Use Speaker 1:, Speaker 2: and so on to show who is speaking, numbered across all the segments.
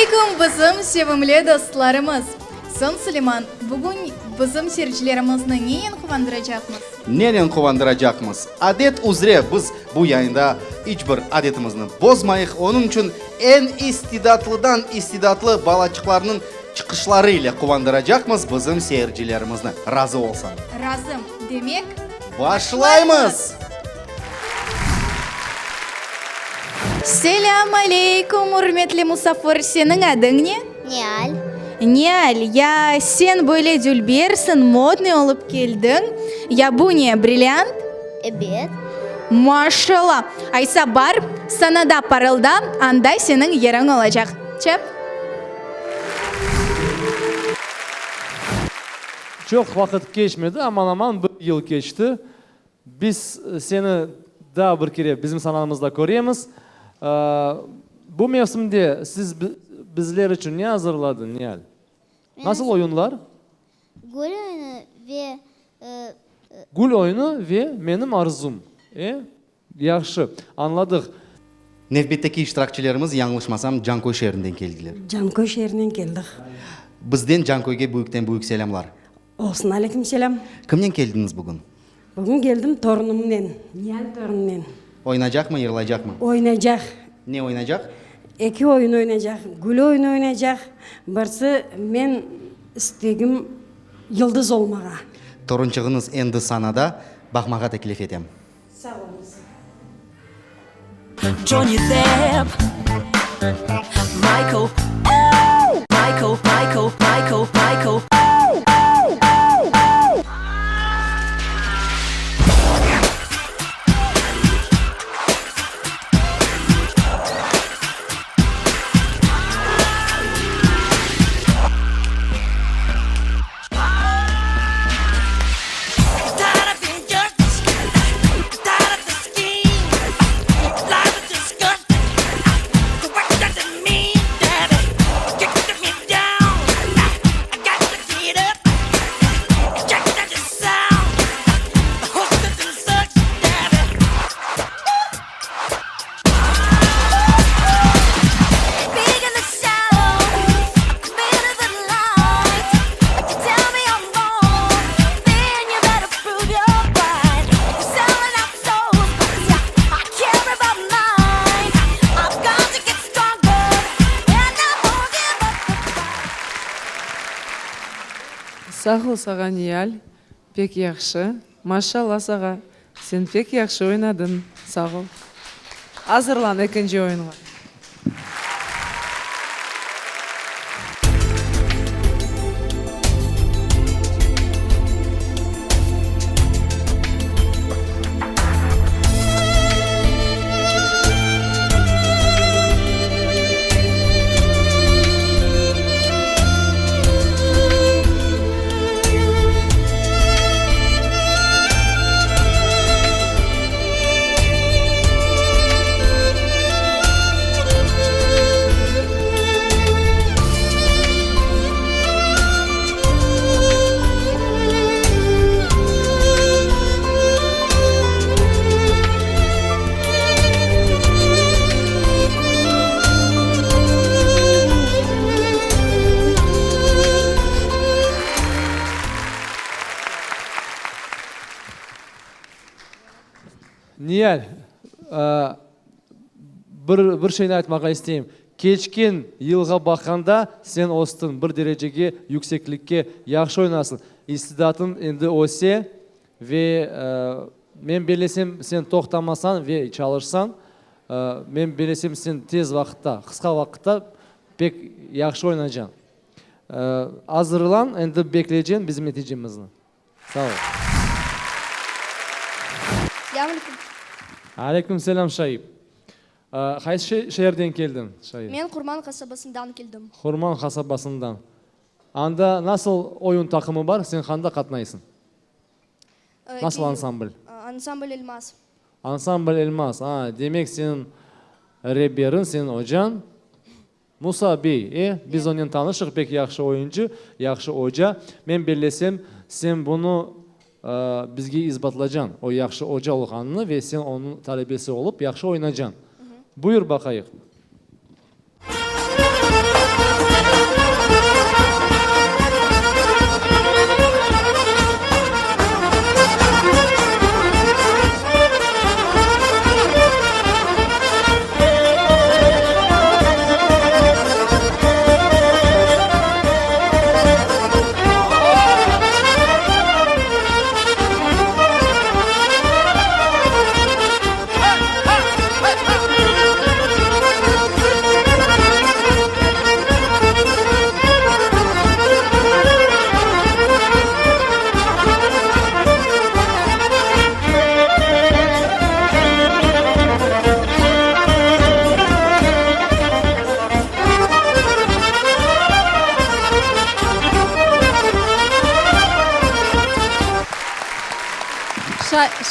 Speaker 1: aleyküm, bizim sevimli dostlarımız! Soñ, Suleyman, bugün bizim seyircilerimizni nenen quvandıracaqmız?
Speaker 2: Nenen quvandıracaqmız? Adet üzre biz bu yayında iç bir adetimizni bozmayıq, onıñ içün eñ istidatlıdan istidatlı balaçıqlarnıñ çıqışları ile quvandıracaqmız bizim seyircilerimizni. Razı olsañ.
Speaker 1: Razım. Demek,
Speaker 2: Başlaymız!
Speaker 1: Selâm aleyküm, ürmetli musafir, seniñ adıñ ne?
Speaker 3: Nial.
Speaker 1: Nial, ya sen böyle dülbersiñ, modnıy olıp keldiñ, ya bu ne, brilliant?
Speaker 3: Ebet.
Speaker 1: Maşallah! Aysa bar, sanada parılda, anda seniñ yeriñ olacaq. Çap!
Speaker 4: Çoq vaqıt keçmedi, aman-aman bir yıl keçti. Biz seni daa bir kere bizim sanamızda köremiz. Bu mevsimde siz bizler içün ne azırladıñ, Nial? Nasıl oyunlar?
Speaker 3: Gül oyunı ve.
Speaker 4: Gül oyunı ve Menim arzum. E? Yahşı, añladıq.
Speaker 2: Nevbetteki iştirakçilerimiz, yañlışmasam, Canköy şeerinden keldiler.
Speaker 5: Canköy şeerinden keldik.
Speaker 2: Bizden Canköyge büyükten-büyük selâmlar.
Speaker 5: Olsun, aleyküm selâm.
Speaker 2: Kimnen keldiñiz bugün?
Speaker 5: Bugün keldim torunımnen, Nial torunımnen.
Speaker 2: Oynaycaqmı, yırlaycaqmı?
Speaker 5: Oynaycaq.
Speaker 2: Ne oynaycaq?
Speaker 5: Eki oyun oynaycaq, gül oyunı oynaycaq, birisi Men istegim yıldız olmağa.
Speaker 2: Torunçığıñız endi sanada, baqmağa teklif etem.
Speaker 5: Sağ oluñız.
Speaker 6: Johnny Depp, Michael, Michael, Michael, Michael, Michael.
Speaker 7: Sağ ol sağa Nial, pek yahşı, maşallah sağa, sen pek yahşı oynadıñ, sağ ol. Azırlan ekinci oyunğa.
Speaker 4: Niyal, bir bir şeyni aytmağa isteyim. Keçken yılğa baqqanda sen östiñ, bir derecege, yükseklikke, yahşı oynasıñ. İstidatıñ endi öse ve men bellesem, sen toqtamasañ ve çalışsañ, men bellesem, sen tez vaqıtta, qısqa vaqıtta pek yahşı oynacañ. Azırlan, endi bekleycem bizim neticemizni. Sağ ol.
Speaker 8: Selâm aleyküm.
Speaker 4: Aleyküm selâm, Şaip. Qaysı şeerden keldiñ, Şaip?
Speaker 8: Men Qurman qasabasından keldim.
Speaker 4: Qurman qasabasından. Anda nasıl oyun taqımı bar, sen qanda qatnaysıñ? Nasıl ansambl?
Speaker 8: Ansambl Elmaz.
Speaker 4: Ansambl Elmaz. A, demek seniñ reberiñ, seniñ ocañ Musa bey, e, biz onen tanışıq, pek yahşı oyuncı, yahşı oca. Men bellesem, sen bunı bizge isbatlacañ, o yahşı oca olğanını ve sen onıñ talebesi olıp yahşı oynacañ. Buyur baqayıq.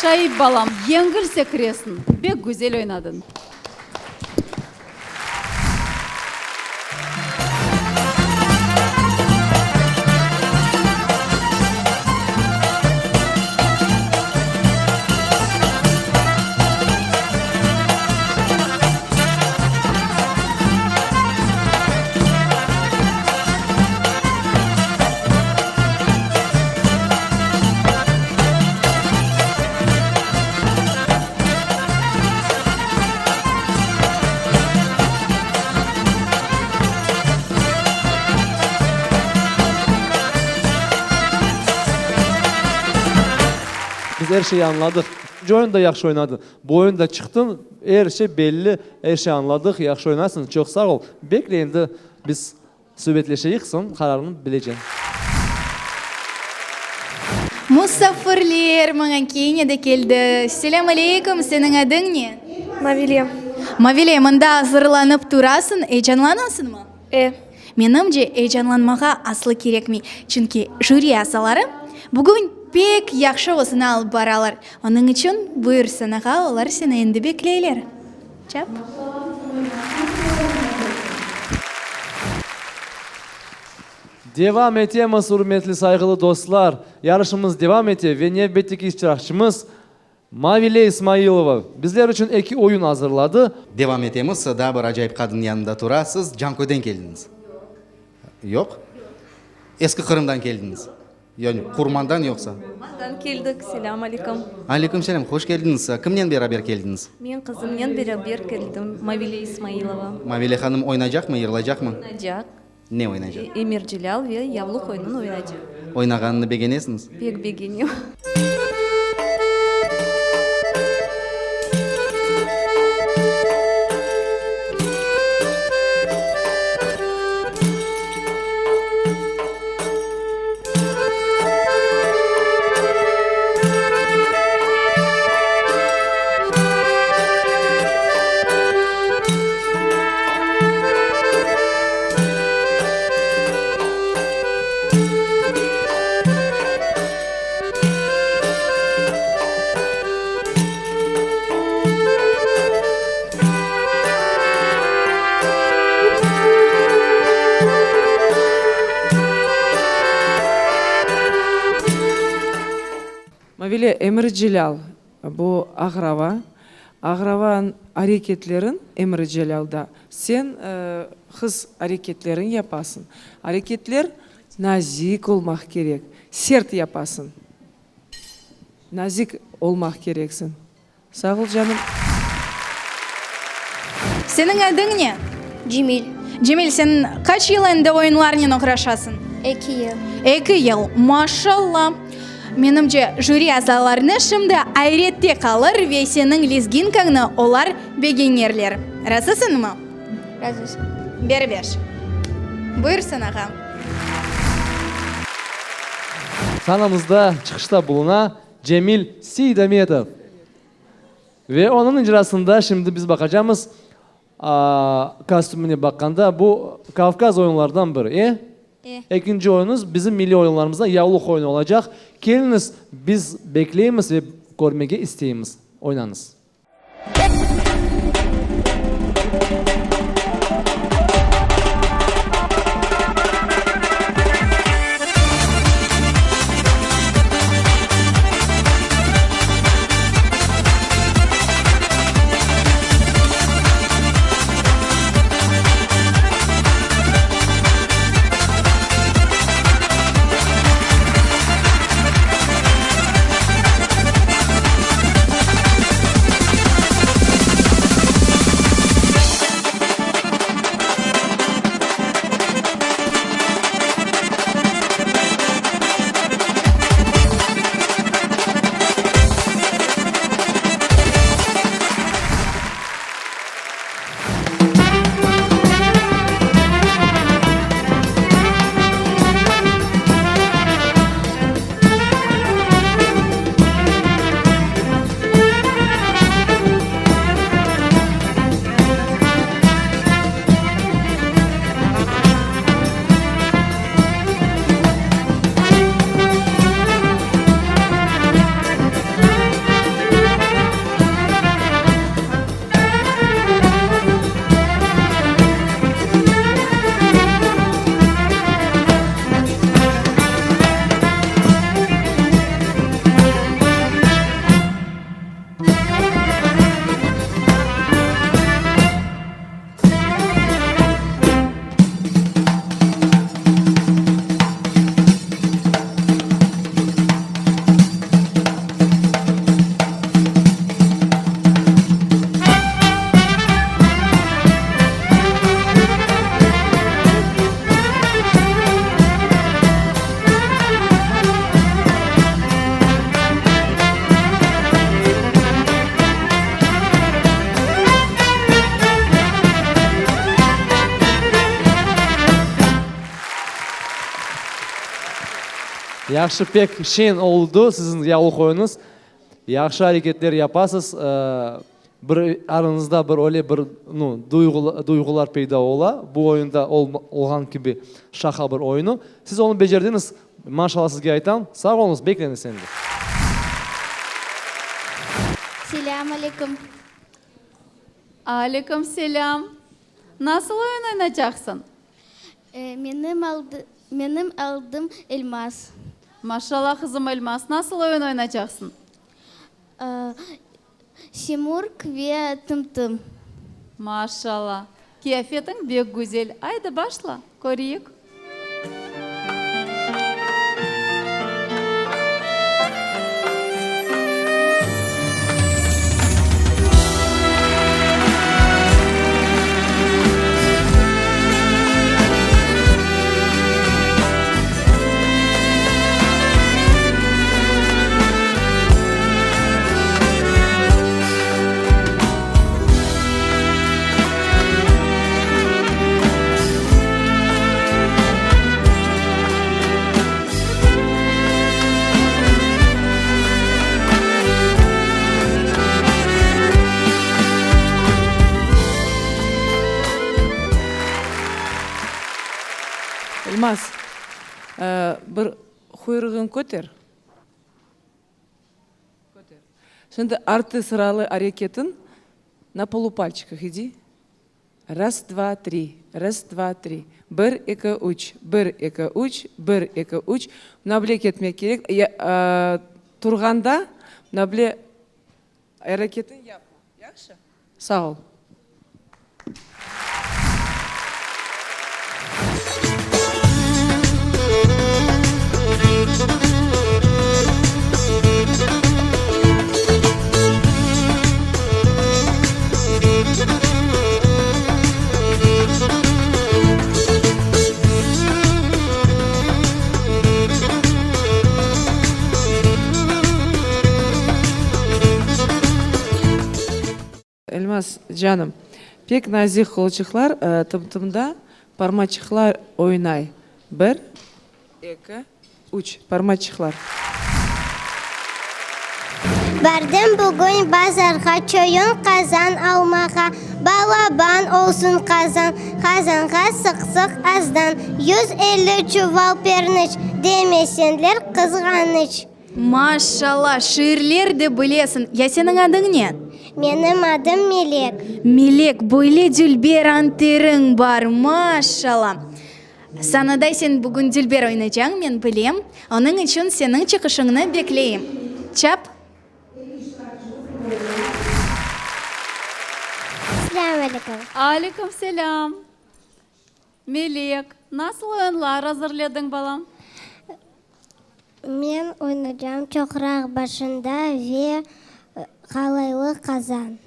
Speaker 9: Şaip balam, yengil sekiresiñ, bek güzel oynadıñ.
Speaker 4: Biz er şeyi añladıq. Birinci oyunda yahşı oynadıñ. Bu oyunda çıqtıñ, er şey belli, er şey añladıq, yahşı oynaysıñ, çoq sağ ol. Bekle endi biz Subetleşeyik, soñ qararını bilecem.
Speaker 1: Musafirler maña kene de keldi. Selâm aleyküm, seniñ adıñ ne?
Speaker 8: Mavile.
Speaker 1: Mavile, mında azırlanıp turasıñ, eyecanlanasıñmı?
Speaker 8: E.
Speaker 1: Menimce, eyecanlanmağa aslı kerekmey, çünki jüri azaları bugün pek yahşı özüni alıp baralar. Onıñ içün buyur sanağa, olar seni endi bekleyler. Çap.
Speaker 4: Devam etemiz, ürmetli, sayğılı dostlar. Yarışımız devam ete ve nevbetteki iştirakçımız Mavile İsmailova bizler içün eki oyun azırladı.
Speaker 2: Devam etemiz. Daa bir acayip qadın yanında tura. Siz Canköyden keldiñiz? Yoq. Eski Qırımdan keldiñiz? Yani Qurmandan yoqsa?
Speaker 10: Qurmandan keldik. Selâm aleyküm.
Speaker 2: Aleyküm selâm. Hoş keldiñiz. Kimnen beraber keldiñiz?
Speaker 10: Men qızımnen beraber keldim, Mavile İsmailova.
Speaker 2: Mavile hanım oynaycaqmı, yırlaycaqmı?
Speaker 10: Oynaycaq.
Speaker 2: Ne oynaycaq?
Speaker 10: Emir Celâl ve Yavluq oyunın oynaycaq.
Speaker 2: Oynağanını begenesiñiz?
Speaker 10: Pek begenem.
Speaker 7: Mavile Emir Celâl, bu Ağrava, Ağravanıñ areketlerin Emir Celâlda sen hız areketlerin yapasıñ. Areketler nazik olmaq kerek, sert yapasıñ. Nazik olmaq kereksiñ. Sağ ol, canım.
Speaker 1: Seniñ adıñ ne?
Speaker 8: Cemil.
Speaker 1: Cemil, sen qaç yıl endi oyunlarnen oğraşasıñ?
Speaker 8: Eki yıl.
Speaker 1: Eki yıl. Maşalla! Menimce, jüri azalarını şimdi ayrette qalır ve seniñ lezginkañnı olar begenerler. Razısıñmı?
Speaker 8: Razısın.
Speaker 1: Ber beş. Buyursın, ağa.
Speaker 4: Sanamızda çıqışta buluna Cemil Seydametov. Ve onıñ icrasında şimdi biz baqacamız, kostümine baqqanda, bu Kavkaz oyunlarından biri, e?
Speaker 8: E.
Speaker 4: Ekinci oyunımız bizim milliy oyunlarımızdan yavluq oyunı olacaq. Keliñiz, biz bekleymiz ve körmege isteymiz. Oynañız. Yahşı, pek şeñ oldı siziñ yavluq oyunıñız. Yahşı areketler yapasız. Bir arañızda bir öyle bir, nu, duyğular peyda ola, bu oyunda olğan kibi şaqa bir oyunı. Siz onı becerdiñiz, maşallah sizge aytam. Sağ oluñız, bekleñiz endi.
Speaker 3: Selâm aleyküm.
Speaker 9: Aleyküm selâm. Nasıl oyun oynaycaqsıñ?
Speaker 3: Menim menim adım Elmaz.
Speaker 9: Maşallah, qızım Elmaz, nasıl oyun oynaycaqsıñ?
Speaker 3: Simurg ve Tım-tım.
Speaker 9: Maşallah, qıyafetiñ bek güzel. Aydı, başla, köreyik.
Speaker 7: Elmaz, bir quyruğıñ köter. Köter. Şimdi artı sıralı areketiñ na polupalçikah idi. Raz, dva, tri, raz, dva, tri. Bir, eki, üç, bir, eki, üç, bir, eki, üç. Mına bile ketmek kerek. Turğanda mına bile areketiñ yapma. Yahşı? Sağ ol. Elmaz, canım, pek nazik qolçıqlar tım-tımda parmaçıqlar oynay. Bir, eki, üç, parmaçıqlar.
Speaker 3: Bardım bugün bazarğa çoyun qazan almağa, Balaban olsun qazan, qazanğa sıq-sıq azdan, 150 çuval pirniç, demesinler qızğanıç.
Speaker 1: Maşallah, şiirler de bilesiñ. Ya seniñ adıñ ne?
Speaker 3: Menim adım Melek.
Speaker 1: Melek, böyle dülber anteriñ bar, maşallah. Sanada sen bugün dülber oynacañ, men bilem. Onıñ içün seniñ çıqışıñnı bekleyim. Çap!
Speaker 3: Selâm aleyküm.
Speaker 9: Aleyküm selâm. Melek, nasıl oyunlar azırlediñ, balam?
Speaker 3: Men oynaycam çoqraq başında ve qalaylı qazan.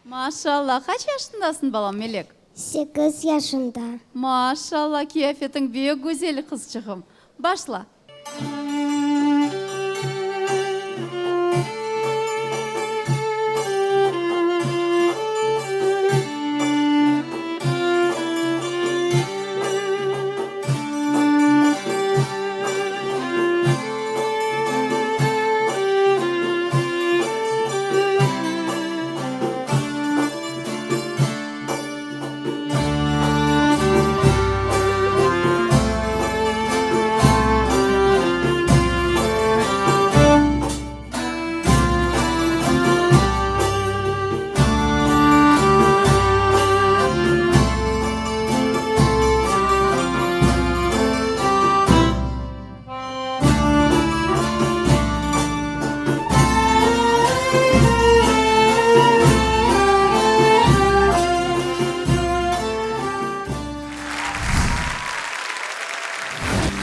Speaker 9: Maşallah! Qaç yaşındasıñ, balam, Melek?
Speaker 3: Sekiz yaşında.
Speaker 9: Maşallah, kiyafetiñ bek güzel, qızçığım. Başla!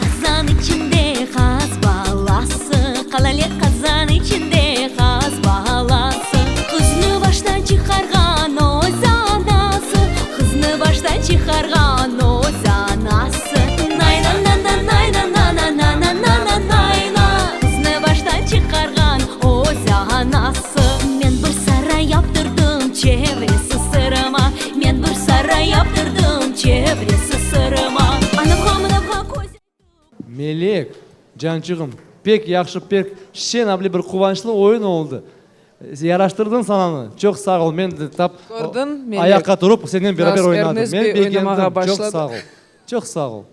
Speaker 10: Qazan içinde qaz balası, Qalale qazan içinde qaz balası. Qıznı baştan çıqarğan öz anası, Qıznı baştan çıqarğan öz anası. Nay-na-na-na-nay-na-na-na-na-na-na-nay-na. Qıznı baştan çıqarğan öz anası. Men bir saray yaptırdım, çevresi sırma. Men bir saray yaptırdım, çevresi sırma. Anavğa-mınavğa köz
Speaker 4: Melek, cançığım. Pek yahşı, pek şeñ, able bir quvançlı oyun oldı. Yaraştırdıñ sananı. Çoq sağ ol. Men de tap
Speaker 7: Kördiñ, Melek?
Speaker 4: ayaqqa turıp senen beraber
Speaker 7: Nasıl
Speaker 4: oynadım.
Speaker 7: Ernest
Speaker 4: Men
Speaker 7: bey oynamağa
Speaker 4: begendim. Çoq
Speaker 7: başladı.
Speaker 4: sağ ol. Çoq sağ ol.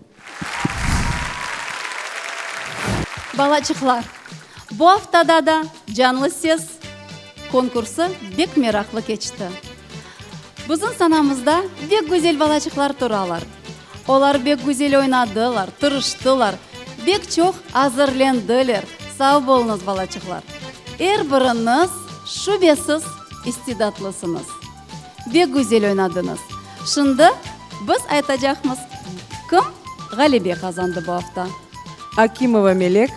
Speaker 9: Balaçıqlar, bu aftada da Canlı ses konkursı bek meraqlı keçti. Bizim sanamızda bek güzel balaçıqlar turalar. Olar bek güzel oynadılar, tırıştılar, bek çoq azırlendiler. Sağ boluñız, balaçıqlar! Er biriñiz, şübesiz, istidatlısıñız. Bek güzel oynadıñız. Şimdi biz aytacaqmız, kim ğalebe qazandı bu afta.
Speaker 7: Akimova Melek.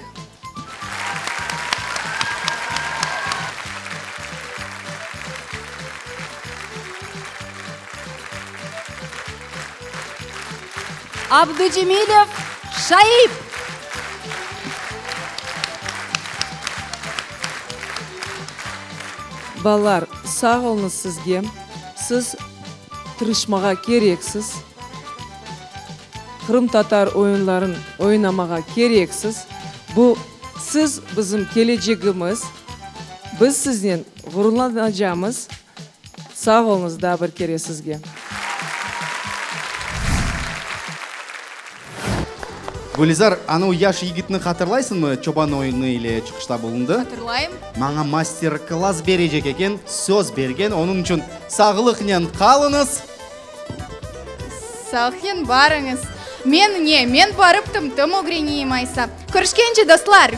Speaker 9: Abducemilev Şaip.
Speaker 7: Balalar, sağ oluñız sizge. Siz tırışmağa kereksiz. Qırımtatar oyunların oynamağa kereksiz. Bu, siz bizim kelecegimiz. Biz siznen ğururlanacamız. Sağ oluñız daa bir kere sizge.
Speaker 2: Gülizar, anau yaş yigitni hatırlaysıñmı, çoban oyunı ile çıqışta bulundı?
Speaker 1: Hatırlayım.
Speaker 2: Maña master-klass berecek eken, söz bergen, onıñ içün sağlıqnen qalıñız.
Speaker 1: Sağlıqnen barıñız. Men ne, men barıp tım-tım ögreneyim aysa. Körüşkence, dostlar!